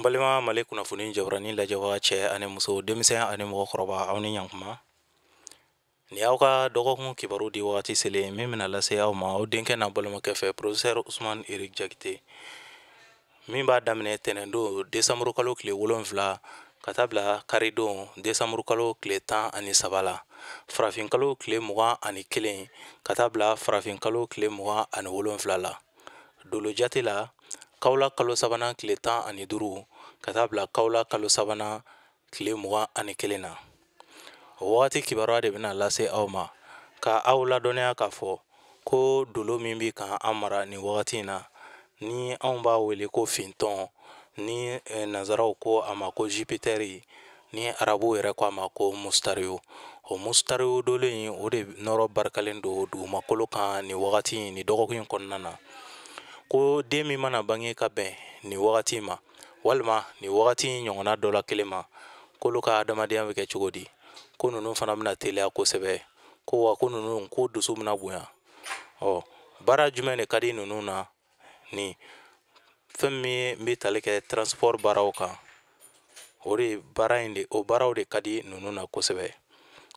An balima Mali kunnafoni jabaranin lajɛbaga cɛ ani muso, denmisɛn ani mɔgɔkɔrɔba, aw ni ɲankuma. Nin y'aw ka dɔgɔkun kibaru di wagati selen min bɛna lase aw ma aw denkɛ n'a balimakɛ fɛ, professeur Ousmane Eric Diakité, min b'a daminɛ tɛnɛndon décembre kalo tile 7 ka taa bila karidon décembre kalo tile 13 la, farafin kalo tile 21 ka taa bila farafin kalo tile 27 la, dolo jate la kawula kalo sabanan tile 15 ka taa bila kawula kalo sabanan tile 21 na. O wagati kibaruya de bɛna lase aw ma ka aw ladɔnniya k'a fɔ ko dolo min bɛ ka an mara nin wagati in na, ni anw b'a wele ko fintɔn, ni nanzaraw ko a ma ko Jupiter, ni arabuw yɛrɛ ko a ma ko Mustariyo, o Mustariyo dolo in, o de nɔrɔ barikalen don dugumakolo kan nin wagati in, nin dɔgɔkun in kɔnɔna na. Ko den min mana bange ka bɛn nin wagati ma walima nin wagati in ɲɔgɔnna dɔ la kelen ma, k'olu ka adamadenya bɛ kɛ cogo di? Ko ninnu fana bɛna teliya kosɛbɛ, ko wa ko ninnu ko dusu bɛna bonya. Baara jumɛn de ka di ninnu na? Ni fɛn min bɛ tali kɛ transport baaraw kan, o de baara in de, o baaraw de ka di ninnu na kosɛbɛ.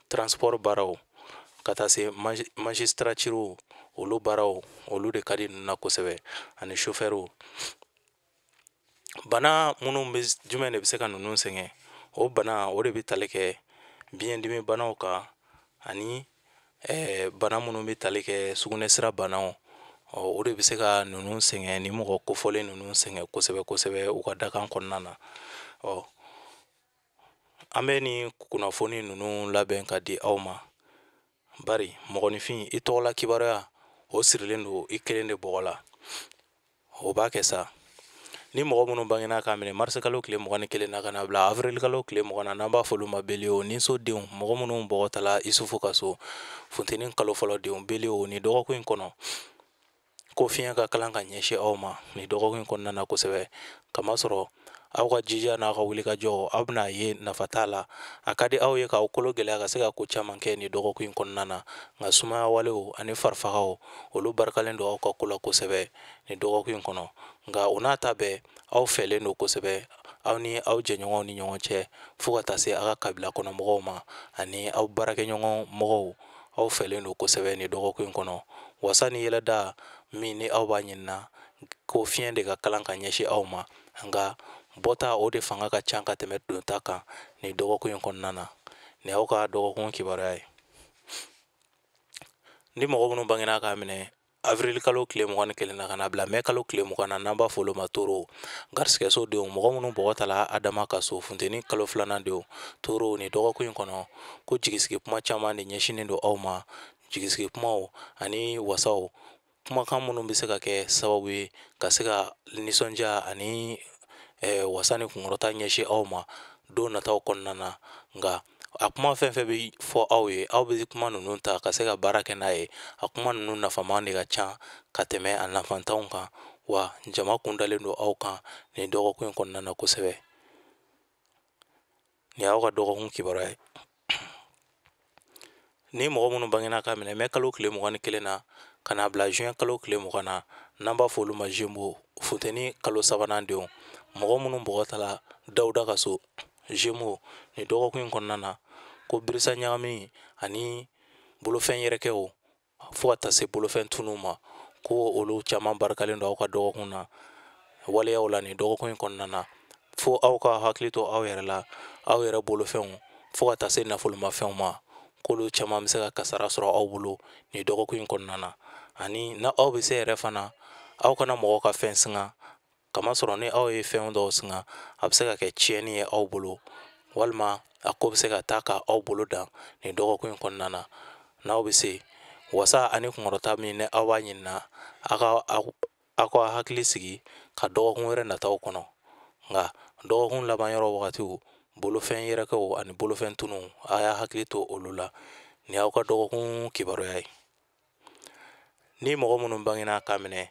Transport baaraw ka taa se magistrature, olu baaraw, olu de ka di ninnu na kosɛbɛ, ani chauffeur. Bana minnu bɛ, jumɛn de bɛ se ka ninnu sɛgɛn? O bana, o de bɛ tali kɛ biyɛndimi banaw kan, ani bana minnu bɛ tali kɛ sugunɛsira banaw. O de bɛ se ka ninnu sɛgɛn, ni mɔgɔ kofɔlen ninnu sɛgɛn kosɛbɛ kosɛbɛ u ka dakan kɔnɔna na. An bɛ nin kunnafoni ninnu labɛn ka di aw ma, bari mɔgɔninfin, i tɔgɔla kibaruya, o sirilen don i kelen de bɔgɔ la. O b'a kɛ sa, ni mɔgɔ minnu bangena k'a minɛ marisi kalo tile 21 na ka na bila avril kalo tile 20 na, n'an b'a fɔ olu ma bélier, ni so denw, mɔgɔ minnu bɔgɔ tala Isufu ka so, funteni kalo fɔlɔ denw, bélier, ni dɔgɔkun in kɔnɔ, ko fiɲɛ ka kalan ka ɲɛsin aw ma nin dɔgɔkun in kɔnɔna na kosɛbɛ, kamasɔrɔ aw ka jija n'aw ka wulikajɔ, aw bɛna ye nafa t'a la. A ka di aw ye k'aw kolo gɛlɛya ka se ka ko caman kɛ nin dɔgɔkun in kɔnɔna na, nka sumaya walew ani farifagaw, olu barikalen don aw ka ko la kosɛbɛ nin dɔgɔkun in kɔnɔ. Nka o n'a ta bɛɛ, aw fɛlen don kosɛbɛ aw ni aw jɛɲɔgɔnw ni ɲɔgɔn cɛ, fo ka taa se aw ka kabila kɔnɔ mɔgɔw ma ani aw baarakɛɲɔgɔn mɔgɔw. Aw fɛlen don kosɛbɛ nin dɔgɔkun in kɔnɔ. Wasa ni yɛlɛda min ni aw b'a ɲinina, ko fiɲɛ de ka kalan ka ɲɛsin aw ma, nka bɔta, o de fanga ka ca ka tɛmɛ donta kan nin dɔgɔkun in kɔnɔna na. Nin y'aw ka dɔgɔkun kibaruya ye. Ni mɔgɔ minnu bangena k'a minɛ avril kalo tile 21 na ka na bila mɛ kalo tile 20 na, n'an b'a fɔ olu ma toro, garisigɛso denw, mɔgɔ minnu bɔgɔ tala Adama ka so, funteni kalo filanan denw, toro, nin dɔgɔkun in kɔnɔ, ko jigisigi kuma caman de ɲɛsinnen don aw ma, jigisigi kumaw ani wasaw, kumakan minnu bɛ se ka kɛ sababu ye ka se ka nisɔndiya ani wasa ni kunkɔrɔta ɲɛsin aw ma don nataw kɔnɔna na. Nka a kuma fɛn fɛn bɛ fɔ aw ye, aw bɛ kuma ninnu ta ka se ka baara kɛ n'a ye. A kuma ninnu nafaman de ka ca ka tɛmɛ a nafantanw kan, wa jama kundalen don aw kan nin dɔgɔkun in kɔnɔna na kosɛbɛ. Nin y'aw ka dɔgɔkun kibaruya ye. Ni mɔgɔ minnu bangena k'a minɛ mɛ kalo tile 21 na ka na bila juin kalo tile 20 na, n'an b'a fɔ olu ma Gémeaux, funteni kalo sabanan denw, mɔgɔ minnu bɔgɔ tala Dawuda ka so, Gémeaux, nin dɔgɔkun in kɔnɔna na, ko birisa ɲagami ani bolofɛn yɛrɛkɛw fo ka taa se bolofɛn tunu ma, ko olu caman barikalen don aw ka dɔgɔkun na waleyaw la nin dɔgɔkun in kɔnɔna na. Fo aw ka hakili to aw yɛrɛ la, aw yɛrɛ bolofɛnw fo ka taa se nafolomafɛnw ma, k'olu caman bɛ se ka kasara sɔrɔ aw bolo nin dɔgɔkun in kɔnɔna na. Ani na aw bɛ se yɛrɛ fana, aw kana mɔgɔ ka fɛn singa, kamasɔrɔ ni aw ye fɛn dɔw singa, a bɛ se ka kɛ tiɲɛni ye aw bolo, walima a ko bɛ se ka taa ka aw bolo dan nin dɔgɔkun in kɔnɔna na. N'aw bɛ se wasa ani kunkɔrɔta min ni aw b'a ɲinina, aw ka hakili sigi ka dɔgɔkun wɛrɛ nataw kɔnɔ. Nka dɔgɔkun laban yɔrɔ wagatiw, bolofɛn yɛrɛkɛw ani bolofɛn tunu, a y'a hakili to olu la. Nin y'aw ka dɔgɔkun kibaruya ye. Ni mɔgɔ minnu bangena k'a minɛ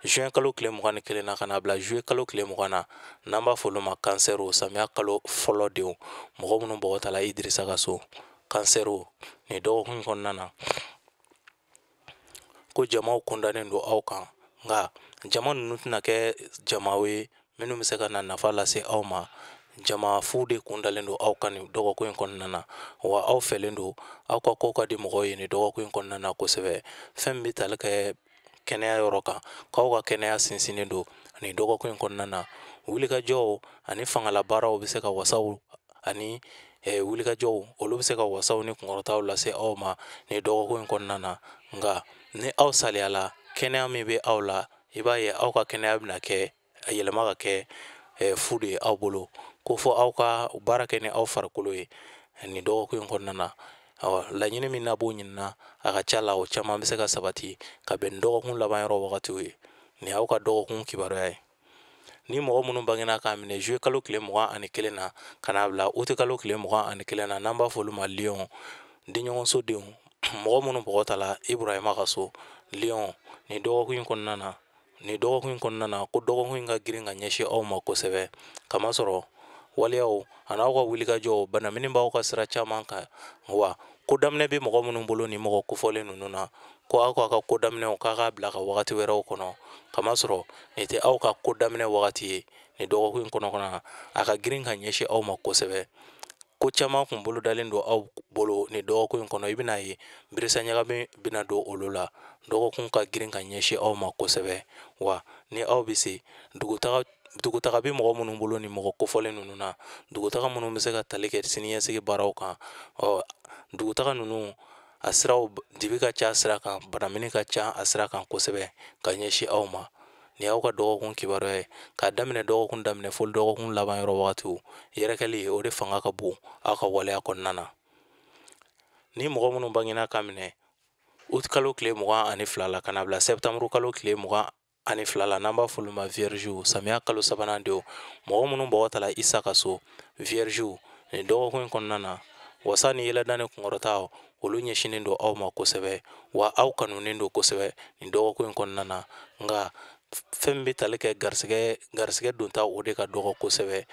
juin kalo tile 21 na ka na bila juillet kalo tile 20 na, n'an b'a fɔ olu ma kansɛriw, samiya kalo fɔlɔ denw, mɔgɔ minnu bɔgɔ tala Idirisa ka so, kansɛriw, nin dɔgɔkun in kɔnɔna na, ko jamaw kundannen don aw kan. Nka jama ninnu tɛna kɛ jamaw ye minnu bɛ se ka na nafa lase aw ma. Jama fu de kun dalen don aw kan nin dɔgɔkun in kɔnɔna na, wa aw fɛlen don, aw ka ko ka di mɔgɔw ye nin dɔgɔkun in kɔnɔna na kosɛbɛ. Fɛn min bɛ tali kɛ kɛnɛya yɔrɔ kan, k'aw ka kɛnɛya sinsinnen don nin dɔgɔkun in kɔnɔna na. Wulikajɔw ani fangalabaaraw bɛ se ka wasaw ani wulikajɔw olu bɛ se ka wasaw ni kunkɔrɔtaw lase aw ma nin dɔgɔkun in kɔnɔna na. Nka ni aw saliyala, kɛnɛya min bɛ aw la, i b'a ye aw ka kɛnɛya bɛna kɛ a yɛlɛma ka kɛ fu de ye aw bolo, ko fɔ aw ka baara kɛ ni aw farikolo ye nin dɔgɔkun in kɔnɔna na. Laɲini min n'a b'o ɲinina, a ka ca la o caman bɛ se ka sabati ka bɛn dɔgɔkun laban yɔrɔ wagatiw ye. Nin y'aw ka dɔgɔkun kibaruya ye. Ni mɔgɔ minnu bangena k'a minɛ juillet kalo tile 21 na ka n'a bila août kalo tile 21 na, n'an b'a fɔ olu ma lion, denɲɔgɔnso denw, mɔgɔ minnu bɔgɔ ta la Iburahima ka so, lion, nin dɔgɔkun in kɔnɔna na, nin dɔgɔkun in kɔnɔna na, ko dɔgɔkun in ka girin ka ɲɛsin aw ma kosɛbɛ, kamasɔrɔ waleyaw ani aw ka wulikajɔw banamini b'aw ka sira caman kan. Wa ko daminɛ bɛ mɔgɔ minnu bolo ni mɔgɔ kofɔlen ninnu na, ko aw k'aw ka ko daminɛw k'a k'a bila ka wagati wɛrɛw kɔnɔ, kamasɔrɔ nin tɛ aw ka ko daminɛ wagati ye nin dɔgɔkun in kɔnɔ na. A ka girin ka ɲɛsin aw ma kosɛbɛ. Ko caman kun bolo dalen don aw bolo nin dɔgɔkun in kɔnɔ, i bɛna ye birisa ɲagami bɛna don olu la. Dɔgɔkun ka girin ka ɲɛsin aw ma kosɛbɛ. Wa ni aw bɛ se dugutaga bɛ mɔgɔ minnu bolo ni mɔgɔ kofɔlen ninnu na, dugutaga minnu bɛ se ka tali kɛ siniɲɛsigi baaraw kan, dugutaga ninnu a siraw dibi ka ca sira kan, banamini ka ca a sira kan kosɛbɛ ka ɲɛsin aw ma. Nin y'aw ka dɔgɔkun kibaruya ye, k'a daminɛ dɔgɔkun daminɛ fo dɔgɔkun laban yɔrɔ wagatiw. Yɛrɛkɛli o de fanga ka bon aw ka waleya kɔnɔna na. Ni mɔgɔ minnu bangena ka minɛ août kalo tile 22 la ka na bila septembre kalo tile 22 la, n'an b'a fɔ olu ma vierge, samiya kalo sabanan denw, mɔgɔ minnu bɔgɔ ta la Isa ka so, vierge, nin dɔgɔkun in kɔnɔna na, wasa ni yɛlɛda ni kunkɔrɔta olu ɲɛsinnen don aw ma kosɛbɛ, wa aw kanunen don kosɛbɛ nin dɔgɔkun in kɔnɔna na. Nka fɛn min bɛ tali kɛ garisɛgɛ donta, o de ka dɔgɔ kosɛbɛ.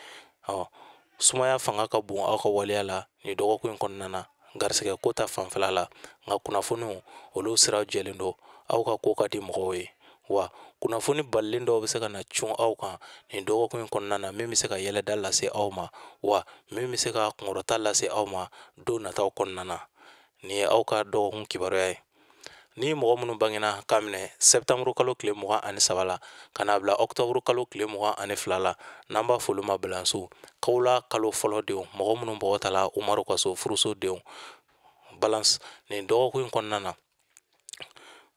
Sumaya fanga ka bon aw ka waleya la nin dɔgɔkun in kɔnɔna na, garisɛgɛ ko ta fanfɛla la. Nka kunnafoniw olu siraw jɛlen don, aw ka ko ka di mɔgɔw ye. Wa kunnafoni balilen dɔw bɛ se ka na cun aw kan nin dɔgɔkun in kɔnɔna na, min bɛ se ka yɛlɛda lase aw ma, wa min bɛ se ka kunkɔrɔta lase aw ma don nataw kɔnɔna na. Nin ye aw ka dɔgɔkun kibaruya ye. Ni mɔgɔ minnu bangena k'a minɛ septembre kalo tile 23 la ka n'a bila octobre kalo tile 22 la, n'an b'a fɔ olu ma balansiw, kawula kalo fɔlɔ denw, mɔgɔ minnu bɔgɔ ta la Umaru ka so, furuso denw, balance, nin dɔgɔkun in kɔnɔna na,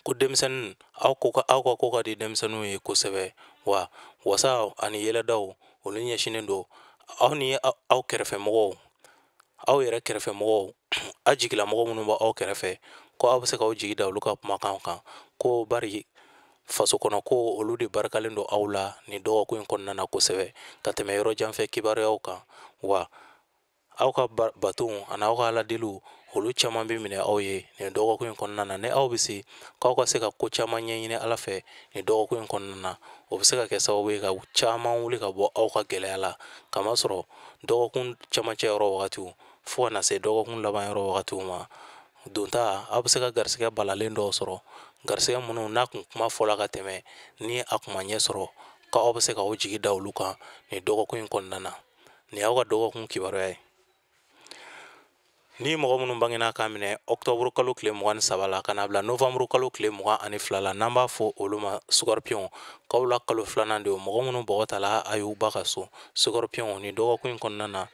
ko denmisɛnnin aw ka ko ka di denmisɛnninw ye kosɛbɛ. Wa wasa ani yɛlɛdaw olu ɲɛsinnen don aw ni aw kɛrɛfɛmɔgɔw, aw yɛrɛ kɛrɛfɛmɔgɔw, a jigilamɔgɔ minnu b'aw aw kɛrɛfɛ, ko aw bɛ se k'aw jigi da olu ka kumakan kan, ko bari faso kɔnɔ ko olu de barikalen don aw la nin dɔgɔkun in kɔnɔna na kosɛbɛ ka tɛmɛ yɔrɔ janfɛ kibaruyaw kan. Wa aw ka batonw ani aw ka aladeliw olu caman bɛ minɛ aw ye nin dɔgɔkun in kɔnɔna na. Ni aw bɛ se k'aw ka se ka ko caman ɲɛɲini Ala fɛ nin dɔgɔkun in kɔnɔna na, o bɛ se ka kɛ sababu ye ka caman wuli ka bɔ aw ka gɛlɛya la, kamasɔrɔ dɔgɔkun camancɛ yɔrɔ wagatiw fo ka na se dɔgɔkun laban yɔrɔ wagatiw ma, donta aw bɛ se ka garisɛgɛ balalen dɔw sɔrɔ, garisɛgɛ minnu n'a kun kuma fɔla ka tɛmɛ ni a kun ma ɲɛ sɔrɔ, k'aw bɛ se k'aw jigi da olu kan nin dɔgɔkun in kɔnɔna na. Nin y'aw ka dɔgɔkun kibaruya ye. Ni mɔgɔ minnu bangena k'a minɛ octobre kalo tile 23 la ka n'a bila novembre kalo tile 22 la, n'an b'a fɔ olu ma scorpion, kawula kalo filanan de, mɔgɔ minnu bɔgɔ ta la Ayuba ka so, scorpion, nin dɔgɔkun in kɔnɔna na,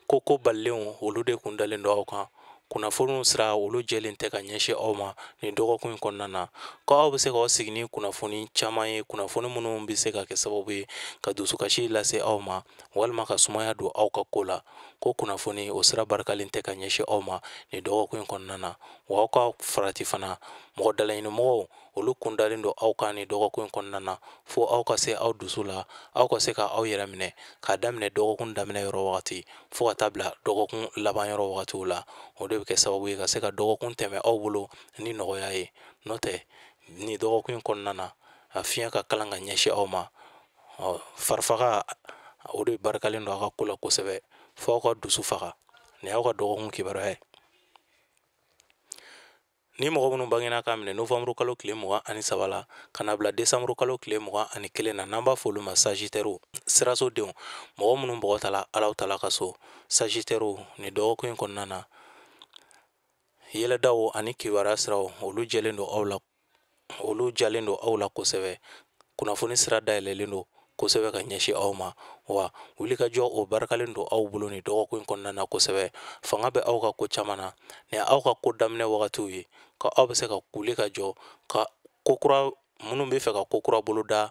ko balilenw olu de kun dalen don aw kan. Kunnafoniw sira olu jɛlen tɛ ka ɲɛsin aw ma nin dɔgɔkun in kɔnɔna na, ko aw bɛ se k'aw sigi ni kunnafoni caman ye, kunnafoni minnu bɛ se ka kɛ sababu ye ka dusukasi lase aw ma walima ka sumaya don aw ka ko la, ko kunnafoni o sira barikalen tɛ ka ɲɛsin aw ma nin dɔgɔkun in kɔnɔna na. Wa aw ka farati fana, mɔgɔ dalaɲinimɔgɔw olu kun dalen don aw kan nin dɔgɔkun in kɔnɔna na, fo aw ka se aw dusu la, aw ka se ka aw yɛrɛ minɛ k'a daminɛ dɔgɔkun daminɛ yɔrɔ wagati fo ka taa bila dɔgɔkun laban yɔrɔ wagatiw la. O de bɛ kɛ sababu ye ka se ka dɔgɔkun tɛmɛ aw bolo ni nɔgɔya ye. N'o tɛ nin dɔgɔkun in kɔnɔna na, a fiɲɛ ka kalan ka ɲɛsin aw ma, farifaga o de barikalen don aw ka ko la kosɛbɛ, fo aw ka dusu faga. Nin y'aw ka dɔgɔkun kibaruya ye. Ni mɔgɔ minnu bangena k'a minɛ novembre kalo tile 23 la ka na bila décembre kalo tile 21 na, n'an b'a fɔ olu ma Sagittaire, sirasodenw, mɔgɔ minnu bɔgɔ tala Alahu Taala ka so, Sagittaire nin dɔgɔkun in kɔnɔna na, yɛlɛdaw ani kibaruya siraw olu jɛlen don aw la, olu jalen don aw la kosɛbɛ. Kunnafoni sira dayɛlɛlen don kosɛbɛ ka ɲɛsin aw ma, wa wulikajɔ o barikalen don aw bolo nin dɔgɔkun in kɔnɔna na kosɛbɛ. Fanga bɛ aw ka ko caman na, nin aw ka ko daminɛ wagatiw ye, ka aw bɛ se ka wuli ka jɔ ka ko kura minnu bɛ fɛ ka ko kura boloda,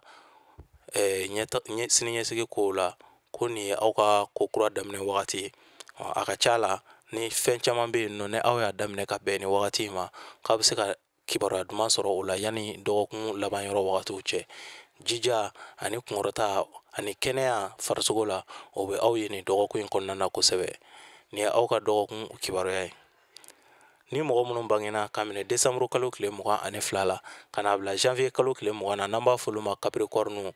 siniɲɛsigi kow la, ko nin ye aw ka ko kura daminɛ wagati ye. A ka ca la ni fɛn caman bɛ yen nɔ, ni aw y'a daminɛ ka bɛn nin wagati in ma, k'aw bɛ se ka kibaruya duman sɔrɔ o la yanni dɔgɔkun laban yɔrɔ wagatiw cɛ. Jija ani kunkɔrɔta ani kɛnɛya farisogo la, o bɛ aw ye nin dɔgɔkun in kɔnɔna na kosɛbɛ. Nin ye aw ka dɔgɔkun kibaruya ye. Ni mɔgɔ minnu bangena k'a minɛ décembre kalo tile 22 la ka n'a bila janvier kalo tile 20 na, n'an b'a fɔ olu ma Capricorne,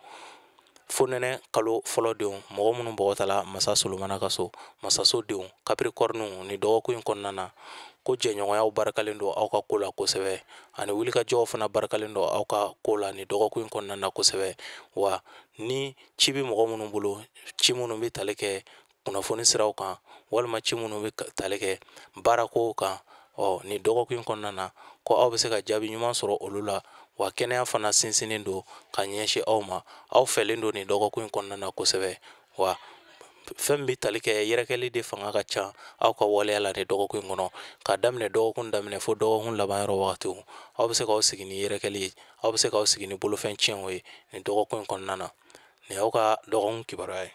fonɛnɛ kalo fɔlɔ denw, mɔgɔ minnu bɔgɔ tala masa Solomana ka so, masaso denw, Capricorne nin dɔgɔkun in kɔnɔna na, ko jɛɲɔgɔnyaw barikalen don aw ka ko la kosɛbɛ, ani wulikajɔw fana barikalen don aw ka ko la nin dɔgɔkun in kɔnɔna na kosɛbɛ. Wa ni ci bɛ mɔgɔ minnu bolo, ci minnu bɛ tali kɛ kunnafoni siraw kan, walima ci minnu bɛ tali kɛ baarakow kan, nin dɔgɔkun in kɔnɔna na, ko aw bɛ se ka jaabi ɲuman sɔrɔ olu la. Wa kɛnɛya fana sinsinnen don ka ɲɛsin aw ma, aw fɛlen don nin dɔgɔkun in kɔnɔna na kosɛbɛ. Wa fɛn min bɛ tali kɛ yɛrɛkɛli de fanga ka ca aw ka waleya la nin dɔgɔkun in kɔnɔ, k'a daminɛ dɔgɔkun daminɛ fo dɔgɔkun laban yɔrɔ wagatiw, aw bɛ se k'aw sigi ni yɛrɛkɛli ye, aw bɛ se k'aw sigi ni bolofɛn tiɲɛw ye nin dɔgɔkun in kɔnɔna na. Nin y'aw ka dɔgɔkun kibaruya ye.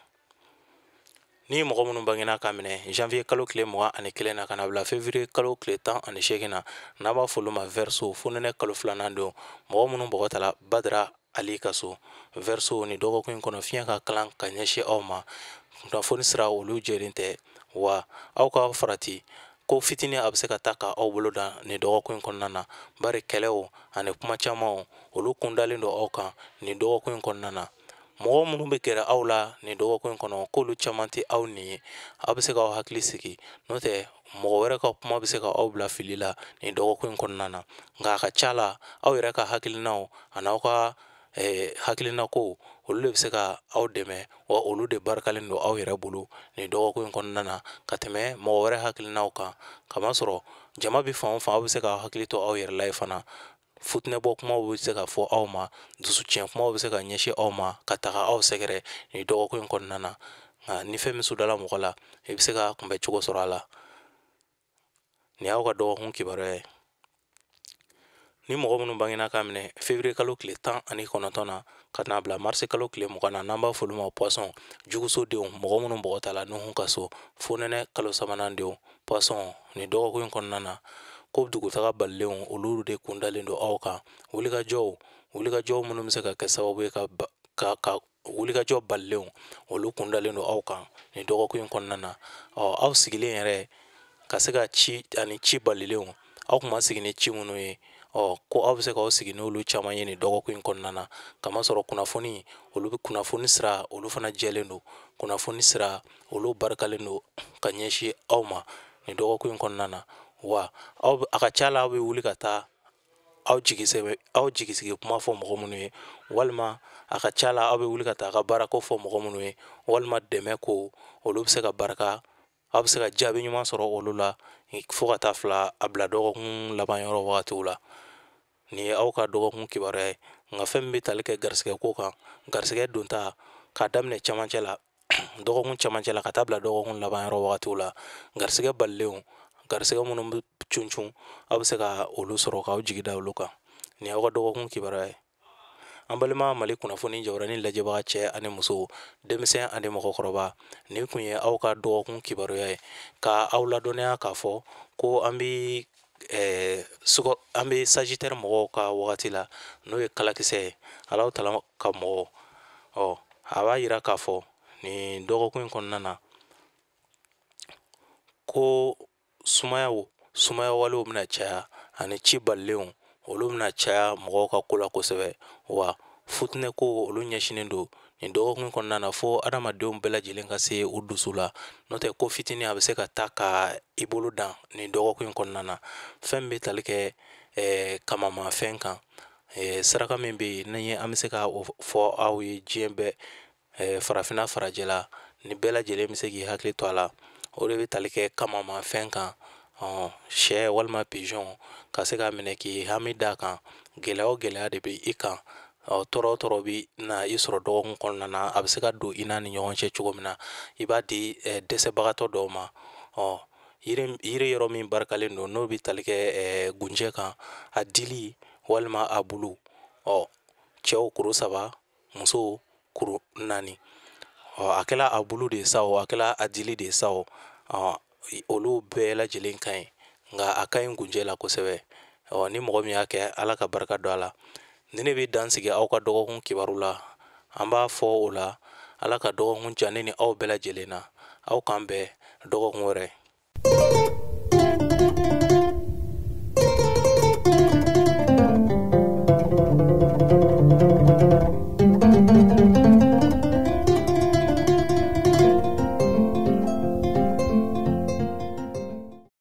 Ni mɔgɔ minnu bangena k'a minɛ janvier kalo tile 21 na ka na bila février kalo tile 18 na, n'an b'a fɔ olu ma Verseau, fonɛnɛ kalo filanan don, mɔgɔ minnu bɔgɔ tala Badara Ali ka so, Verseau nin dɔgɔkun in kɔnɔ, fiɲɛ ka kalan ka ɲɛsin aw ma, kunnafoni sira olu jɛlen tɛ, wa aw ka farati ko fitinin a bɛ se ka taa ka aw bolo dan nin dɔgɔkun in kɔnɔna na, bari kɛlɛw ani kuma camanw olu kundalen don aw kan nin dɔgɔkun in kɔnɔna na. Mɔgɔ minnu bɛ gɛrɛ aw la nin dɔgɔkun in kɔnɔ, k'olu caman tɛ aw nin ye, aw bɛ se k'aw hakili sigi, n'o tɛ mɔgɔ wɛrɛ ka kuma bɛ se ka aw bila fili la nin dɔgɔkun in kɔnɔna na. Nka a ka ca la aw yɛrɛ ka hakilinaw ani aw ka hakilinakow olu de bɛ se ka aw dɛmɛ, wa olu de barikalen don aw yɛrɛ bolo nin dɔgɔkun in kɔnɔna na ka tɛmɛ mɔgɔ wɛrɛ hakilinaw kan. Kamasɔrɔ jama bɛ fan o fan, aw bɛ se k'aw hakili to aw yɛrɛ la yen fana. Futinɛbɔ kumaw bɛ se ka fɔ aw ma, dusu tiɲɛ kumaw bɛ se ka ɲɛsin aw ma ka taga aw sɛgɛrɛ nin dɔgɔkun in kɔnɔna na. Nka ni fɛn min sudala mɔgɔ la, i bɛ se ka kunbɛ cogo sɔrɔ a la. Nin y'aw ka dɔgɔkun kibaruya ye. Ni mɔgɔ minnu bangena k'a minɛ février kalo tile 19 na ka n'a bila mars kalo tile 20 na, n'an b'a fɔ olu ma poisson, jugusodenw, mɔgɔ minnu bɔgɔ tala Nuhu ka so, fonɛnɛ kalo sabanan denw, poisson nin dɔgɔkun in kɔnɔna na, ko dugutaga balilenw olu de kundalen don aw kan. Wulikajɔw minnu bɛ se ka kɛ sababu ye ka wulikajɔ balilenw olu kundalen don aw kan nin dɔgɔkun in kɔnɔna na. Aw sigilen yɛrɛ ka se ka ci ani ci balilenw, aw kun ma sigi ni ci minnu ye, ko aw bɛ se k'aw sigi n'olu caman ye nin dɔgɔkun in kɔnɔna na. Kamasɔrɔ kunnafoni, olu bɛ kunnafoni sira olu fana jɛlen don, kunnafoni sira olu barikalen don ka ɲɛsin aw ma nin dɔgɔkun in kɔnɔna na. Wa a ka ca la aw bɛ wuli ka taa aw jigi sɛbɛ, aw jigi sigi kuma fɔ mɔgɔ minnu ye, walima a ka ca la aw bɛ wuli ka taa a ka baarako fɔ mɔgɔ minnu ye, walima dɛmɛ ko olu bɛ se ka barika, aw bɛ se ka jaabi ɲuman sɔrɔ olu la fo ka taa fila a bila dɔgɔkun laban yɔrɔ wagatiw la. Nin ye aw ka dɔgɔkun kibaruya ye. Nka fɛn min bɛ tali kɛ garisɛgɛ ko kan, garisɛgɛ donta k'a daminɛ cɛmancɛ la, dɔgɔkun cɛmancɛ la ka taa bila dɔgɔkun laban yɔrɔ wagatiw la, garisɛgɛ balilenw, garisɛgɛ minnu bɛ cuncun, aw bɛ se ka olu sɔrɔ k'aw jigi da olu kan. Nin y'aw ka dɔgɔkun kibaruya ye. An balima Mali kunnafoni jabaranin lajɛbaga cɛ ani muso, denmisɛn ani mɔgɔkɔrɔba, nin kun ye aw ka dɔgɔkun kibaruya ye, ka aw ladɔnniya k'a fɔ ko an bɛ Sagittaire mɔgɔw ka wagati la, n'o ye kalakisɛ ye, Alahu Taala ka mɔgɔw. A b'a yira k'a fɔ nin dɔgɔkun in kɔnɔna na ko sumaya walew bɛna caya ani ci balilenw olu bɛna caya mɔgɔw ka ko la kosɛbɛ. Wa futinɛ ko olu ɲɛsinnen don nin dɔgɔkun kɔnɔna na fo adamadenw bɛɛ lajɛlen ka se u dusu la, n'o tɛ ko fitinin a bɛ se ka taa ka i bolo dan nin dɔgɔkun in kɔnɔna na. Fɛn min bɛ tali kɛ Kamamafɛn kan, saraka min bɛ yen ni an bɛ se ka o fɔ aw ye diɲɛ bɛɛ, farafinna, farajɛla, ni bɛɛ lajɛlen bɛ se k'i hakili to a la, o de bɛ tali kɛ kamamafɛn kan, sɛ walima pigeon, ka se k'a minɛ k'i hami d'a kan. Gɛlɛya o gɛlɛya de bɛ i kan, tɔɔrɔ o tɔɔrɔ bɛ na i sɔrɔ dɔgɔkun kɔnɔna na, a bɛ se ka don i n'a ni ɲɔgɔn cɛ cogo min na, i b'a di dɛsɛbagatɔ dɔw ma. Yiri yɔrɔ min barikalen don, n'o bɛ tali kɛ gunjɛ kan, a dili walima a bulu, cɛw kuru 3, musow kuru 4. A kɛla a bulu de ye sa o, a kɛla a dili de ye sa o, olu bɛɛ lajɛlen ka ɲi, nka a ka ɲi gunjɛ la kosɛbɛ. Ni mɔgɔ min y'a kɛ, Ala ka barika don a la. Ni ne bɛ dan sigi aw ka dɔgɔkun kibaru la, an b'a fɔ o la, Ala ka dɔgɔkun diya ne ni aw bɛɛ lajɛlen na. Aw k'an bɛn dɔgɔkun wɛrɛ.